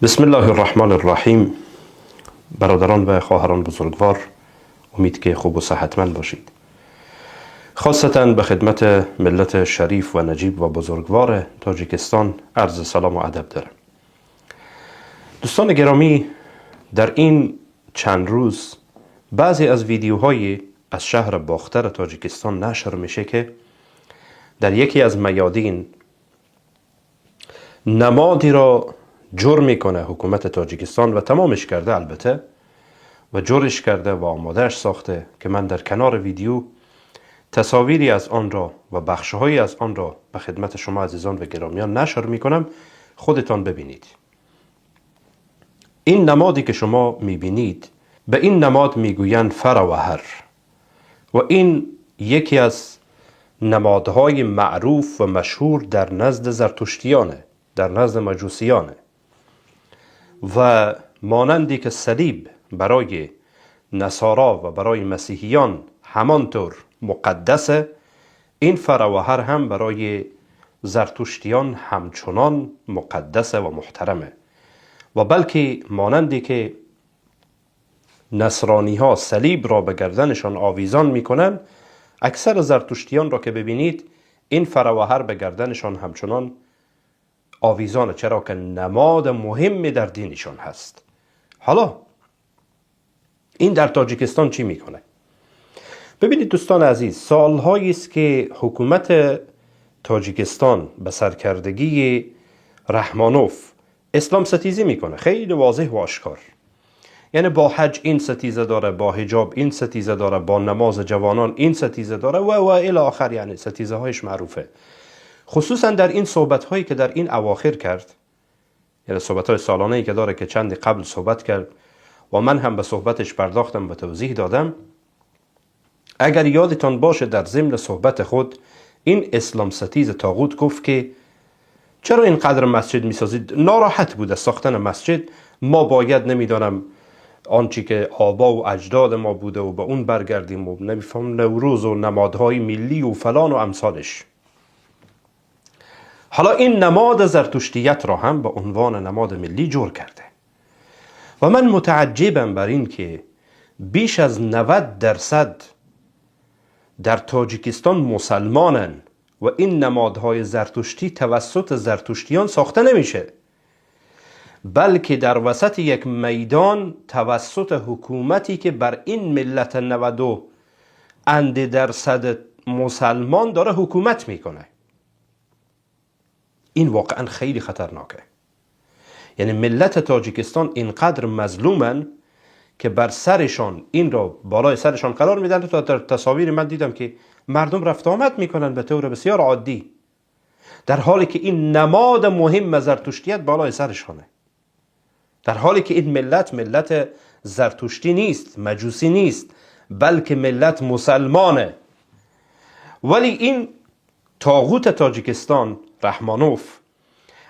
بسم الله الرحمن الرحیم. برادران و خواهران بزرگوار، امید که خوب و صحتمند باشید. خاصتا به خدمت ملت شریف و نجیب و بزرگوار تاجیکستان عرض سلام و ادب دارم. دوستان گرامی، در این چند روز بعضی از ویدیوهای از شهر باختر تاجیکستان نشر میشه که در یکی از میادین نمادی را جور میکنه حکومت تاجیکستان و تمامش کرده البته و جورش کرده و آمادهش ساخته که من در کنار ویدیو تصاویری از آن را و بخشهایی از آن را به خدمت شما عزیزان و گرامیان نشر میکنم، خودتان ببینید. این نمادی که شما میبینید، به این نماد میگویند فروهر و این یکی از نمادهای معروف و مشهور در نزد زرتشتیانه، در نزد مجوسیانه و مانندی که صلیب برای نصارا و برای مسیحیان همانطور مقدسه، این فروهر هم برای زرتشتیان همچنان مقدسه و محترمه و بلکه مانندی که نصرانی ها صلیب را به گردنشان آویزان میکنن، اکثر زرتشتیان را که ببینید این فروهر به گردنشان همچنان آویزانه، چرا که نماد مهمی در دینشان هست. حالا این در تاجیکستان چی میکنه؟ ببینید دوستان عزیز، سالهایی است که حکومت تاجیکستان به سرکردگی رحمانوف اسلام ستیزی میکنه، خیلی واضح و آشکار. یعنی با حج این ستیزه داره، با حجاب این ستیزه داره، با نماز جوانان این ستیزه داره و الی آخر. یعنی ستیزه هایش معروفه. خصوصا در این صحبت هایی که در این اواخر کرد، یعنی صحبت های سالانه ای که داره که چندی قبل صحبت کرد و من هم به صحبتش پرداختم و توضیح دادم. اگر یادتان باشه، در ضمن صحبت خود این اسلام ستیز طاغوت گفت که چرا اینقدر مسجد میسازید؟ ناراحت بود از ساختن مسجد. ما باید نمیدانم آنچه که آبا و اجداد ما بوده و به اون برگردیم و نمیفهم نوروز و نمادهای ملی و فلان و امثالش. حالا این نماد زرتشتیت را هم به عنوان نماد ملی جور کرده و من متعجبم بر این که بیش از 90% در تاجیکستان مسلمانن و این نمادهای زرتشتی توسط زرتشتیان ساخته نمیشه، بلکه در وسط یک میدان توسط حکومتی که بر این ملت 90 اند درصد مسلمان داره حکومت میکنه. این واقعا خیلی خطرناکه. یعنی ملت تاجیکستان اینقدر مظلومن که بر سرشان این را بالای سرشان قرار میدن. تا در تصاویر من دیدم که مردم رفت آمد میکنن به طور بسیار عادی، در حالی که این نماد مهم زرتشتیت بالای سرشانه، در حالی که این ملت ملت زرتشتی نیست، مجوسی نیست، بلکه ملت مسلمانه. ولی این طاغوت تاجیکستان رحمانوف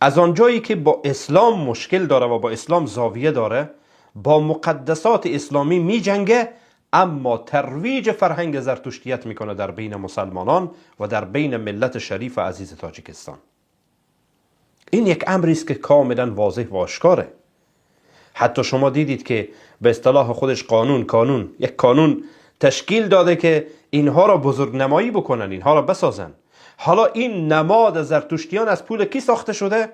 از آنجایی که با اسلام مشکل داره و با اسلام زاویه داره، با مقدسات اسلامی می جنگه، اما ترویج فرهنگ زرتشتیت میکنه در بین مسلمانان و در بین ملت شریف و عزیز تاجیکستان. این یک امری است که کاملا واضح و آشکاره. حتی شما دیدید که به اصطلاح خودش قانون کانون، یک کانون تشکیل داده که اینها را بزرگ نمایی بکنن، اینها را بسازن. حالا این نماد زرتشتیان از پول کی ساخته شده؟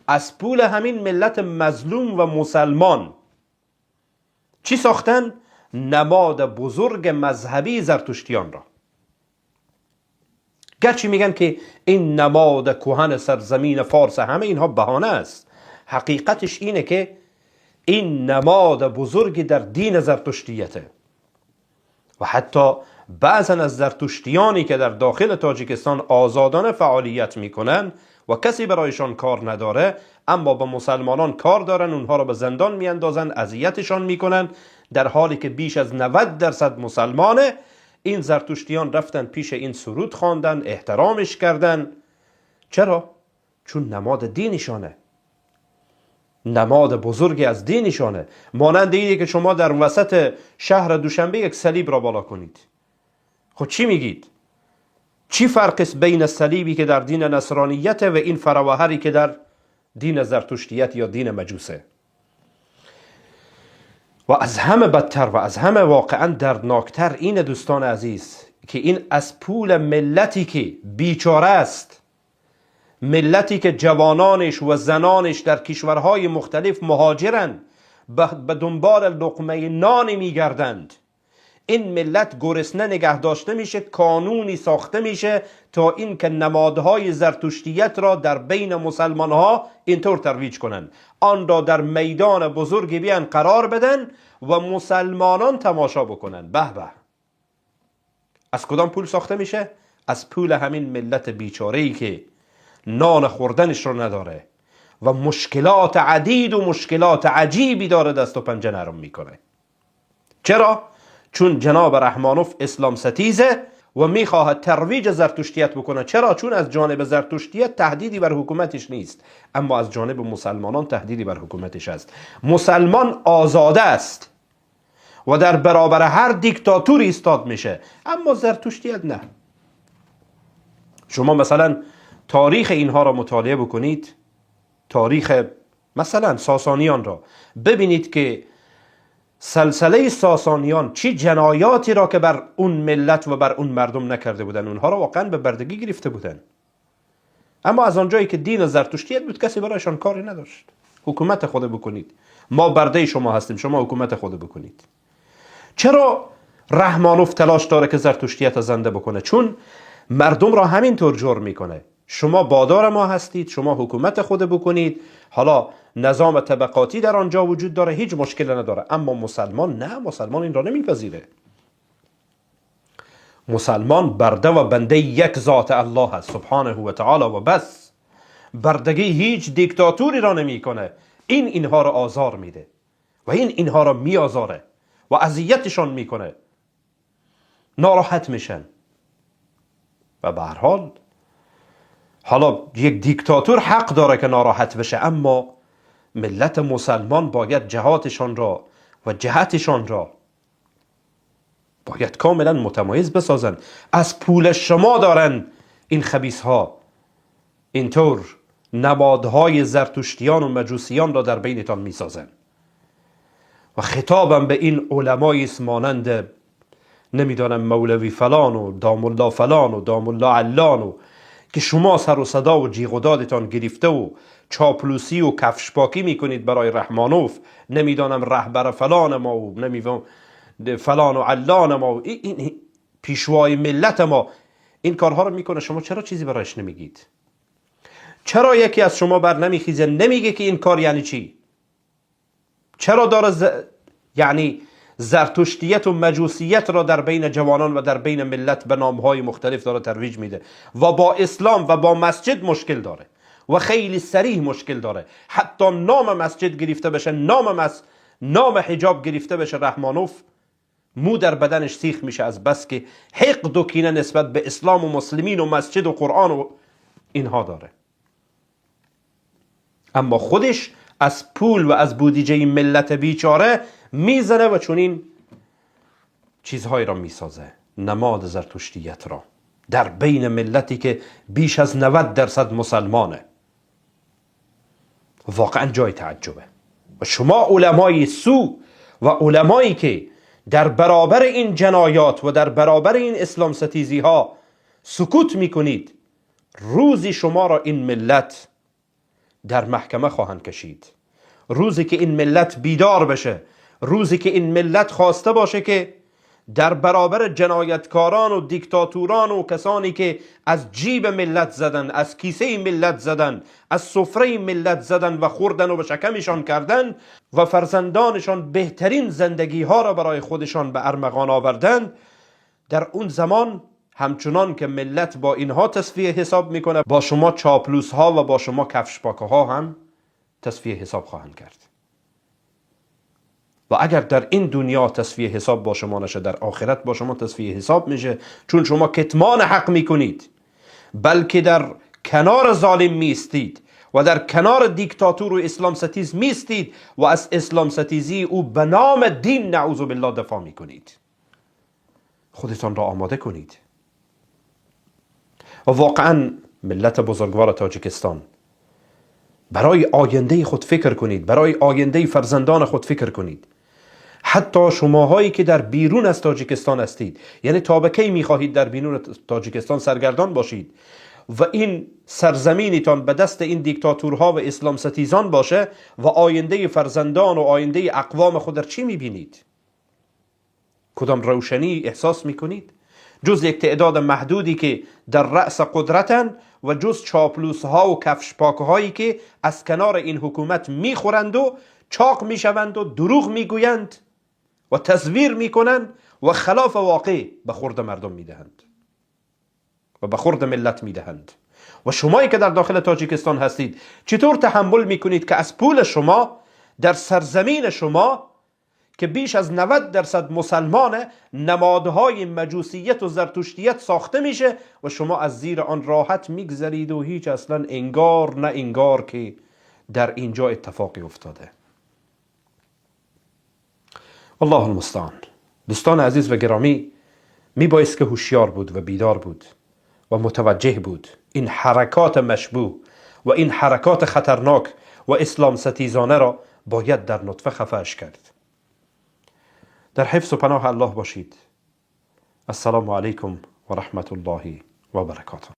از پول همین ملت مظلوم و مسلمان. چی ساختن؟ نماد بزرگ مذهبی زرتشتیان را. گرچه میگن که این نماد کهن سرزمین فارس، همه اینها بهانه است. حقیقتش اینه که این نماد بزرگی در دین زرتشتیته و حتی بعضا از زرتشتیانی که در داخل تاجیکستان آزادانه فعالیت میکنن و کسی برایشان کار نداره، اما با مسلمانان کار دارن، اونها را به زندان میاندازن، اذیتشان میکنن، در حالی که بیش از 90% مسلمانه. این زرتشتیان رفتن پیش این سرود خواندن، احترامش کردن. چرا؟ چون نماد دینشانه، نماد بزرگی از دینشانه. مانند اینه که شما در وسط شهر دوشنبه یک صلیب را بالا کنید. خب چی میگید؟ چی فرق است بین صلیبی که در دین نصرانیت و این فروهری که در دین زرتشتیت یا دین مجوسه. و از همه بدتر و از همه واقعا دردناکتر این دوستان عزیز که این از پول ملتی که بیچاره است، ملتی که جوانانش و زنانش در کشورهای مختلف مهاجرند، به دنبال لقمه نان میگردند، این ملت گرسنه نگه داشته میشه، کانونی ساخته میشه تا این که نمادهای زرتشتیت را در بین مسلمان ها اینطور ترویج کنند، آن را در میدان بزرگی بیان قرار بدن و مسلمانان تماشا بکنن. به به، از کدام پول ساخته میشه؟ از پول همین ملت بیچاره ای که نان خوردنش رو نداره و مشکلات عدید و مشکلات عجیبی داره، دست و پنجه نرم میکنه. چرا؟ چون جناب رحمانوف اسلام ستیزه و میخواهد ترویج زرتشتیت بکنه. چرا؟ چون از جانب زرتشتیت تهدیدی بر حکومتش نیست، اما از جانب مسلمانان تهدیدی بر حکومتش است. مسلمان آزاده است و در برابر هر دیکتاتوری ایستاد میشه، اما زرتشتیت نه. شما مثلا تاریخ اینها را مطالعه بکنید، تاریخ مثلا ساسانیان را ببینید که سلسله ساسانیان چی جنایاتی را که بر اون ملت و بر اون مردم نکرده بودن، اونها را واقعا به بردگی گرفته بودن. اما از آنجایی که دین زرتشتیت بود کسی برایشان کاری نداشت. حکومت خود بکنید، ما برده شما هستیم، شما حکومت خود بکنید. چرا رحمانوف تلاش داره که زرتشتیت زنده بکنه؟ چون مردم را همینطور جرم میکنه. شما بادار ما هستید، شما حکومت خود بکنید، حالا نظام طبقاتی در آنجا وجود داره، هیچ مشکل نداره. اما مسلمان نه، مسلمان این را نمیپذیره. مسلمان برده و بنده یک ذات الله است سبحانه و تعالی و بس. بردگی هیچ دیکتاتوری را نمیکنه. این اینها را آزار میده و این اینها را میآزاره و اذیتشان میکنه، ناراحت میشن. و به هر حال حالا یک دیکتاتور حق داره که ناراحت بشه، اما ملت مسلمان باید جهاتشان را و جهتشان را باید کاملا متمایز بسازن. از پول شما دارن این خبیث ها اینطور نمادهای زرتشتیان و مجوسیان را در بینتان میسازن. و خطابم به این علمای مانند نمیدانم مولوی فلان و داملا فلان و داملا علان و که شما سر و صدا و جیغ و دادتان گرفته و چاپلوسی و کفشپاکی میکنید برای رحمانوف، نمیدانم رهبر فلان ما و نمیدانم فلان و علان ما و این پیشوای ملت ما این کارها رو میکنه، شما چرا چیزی برایش نمیگید؟ چرا یکی از شما بر نمیخیزه نمیگه که این کار یعنی چی؟ چرا داره یعنی زرتشتیت و مجوسیت را در بین جوانان و در بین ملت به نامهای مختلف داره ترویج میده و با اسلام و با مسجد مشکل داره و خیلی صریح مشکل داره. حتی نام مسجد گرفته بشه، نام حجاب گرفته بشه، رحمانوف مو در بدنش سیخ میشه از بس که حقد و کینه نسبت به اسلام و مسلمین و مسجد و قرآن و اینها داره. اما خودش از پول و از بودجه ملت بیچاره میزنه و چنین چیزهایی را میسازه، نماد زرتشتیت را در بین ملتی که بیش از 90% مسلمانه. واقعا جای تعجبه. و شما علمای سو و علمایی که در برابر این جنایات و در برابر این اسلام ستیزی ها سکوت میکنید، روزی شما را این ملت در محکمه خواهند کشید. روزی که این ملت بیدار بشه، روزی که این ملت خواسته باشه که در برابر جنایتکاران و دیکتاتوران و کسانی که از جیب ملت زدن، از کیسه ملت زدن، از سفره ملت زدن و خوردن و به شکمشان کردن و فرزندانشان بهترین زندگی ها را برای خودشان به ارمغان آوردند، در اون زمان همچنان که ملت با اینها تصفیه حساب میکنه، با شما چاپلوس ها و با شما کفشپاکه ها هم تصفیه حساب خواهند کرد. و اگر در این دنیا تصفیه حساب با شما نشه، در آخرت با شما تصفیه حساب میشه، چون شما کتمان حق میکنید، بلکه در کنار ظالم میستید و در کنار دیکتاتور و اسلام ستیز میستید و از اسلام ستیزی او به نام دین نعوذ بالله دفاع میکنید. خودتان را آماده کنید. و واقعا ملت بزرگوار تاجیکستان برای آینده خود فکر کنید، برای آینده فرزندان خود فکر کنید. حتی شماهایی که در بیرون از تاجیکستان هستید، یعنی تا به کی میخواهید در بیرون تاجیکستان سرگردان باشید و این سرزمینتان به دست این دیکتاتورها و اسلام ستیزان باشه و آینده فرزندان و آینده اقوام خود در چی میبینید؟ کدام روشنی احساس میکنید؟ جز یک تعداد محدودی که در رأس قدرتن و جز چاپلوس ها و کفش پاک هایی که از کنار این حکومت میخورند و چاق میشوند و دروغ میگویند و تزویر میکنند و خلاف واقع به خورد مردم میدهند و به خورد ملت میدهند. و شمایی که در داخل تاجیکستان هستید، چطور تحمل میکنید که از پول شما در سرزمین شما که بیش از 90% مسلمان، نمادهای مجوسیت و زرتشتیت ساخته میشه و شما از زیر آن راحت میگذرید و هیچ اصلا انگار نه انگار که در اینجا اتفاقی افتاده؟ الله المستعان. دوستان عزیز و گرامی، میبایست که هوشیار بود و بیدار بود و متوجه بود. این حرکات مشبوه و این حرکات خطرناک و اسلام ستیزانه را باید در نطفه خفهش کرد. در حفظ و پناه الله باشید. السلام علیکم و رحمت الله و برکاته.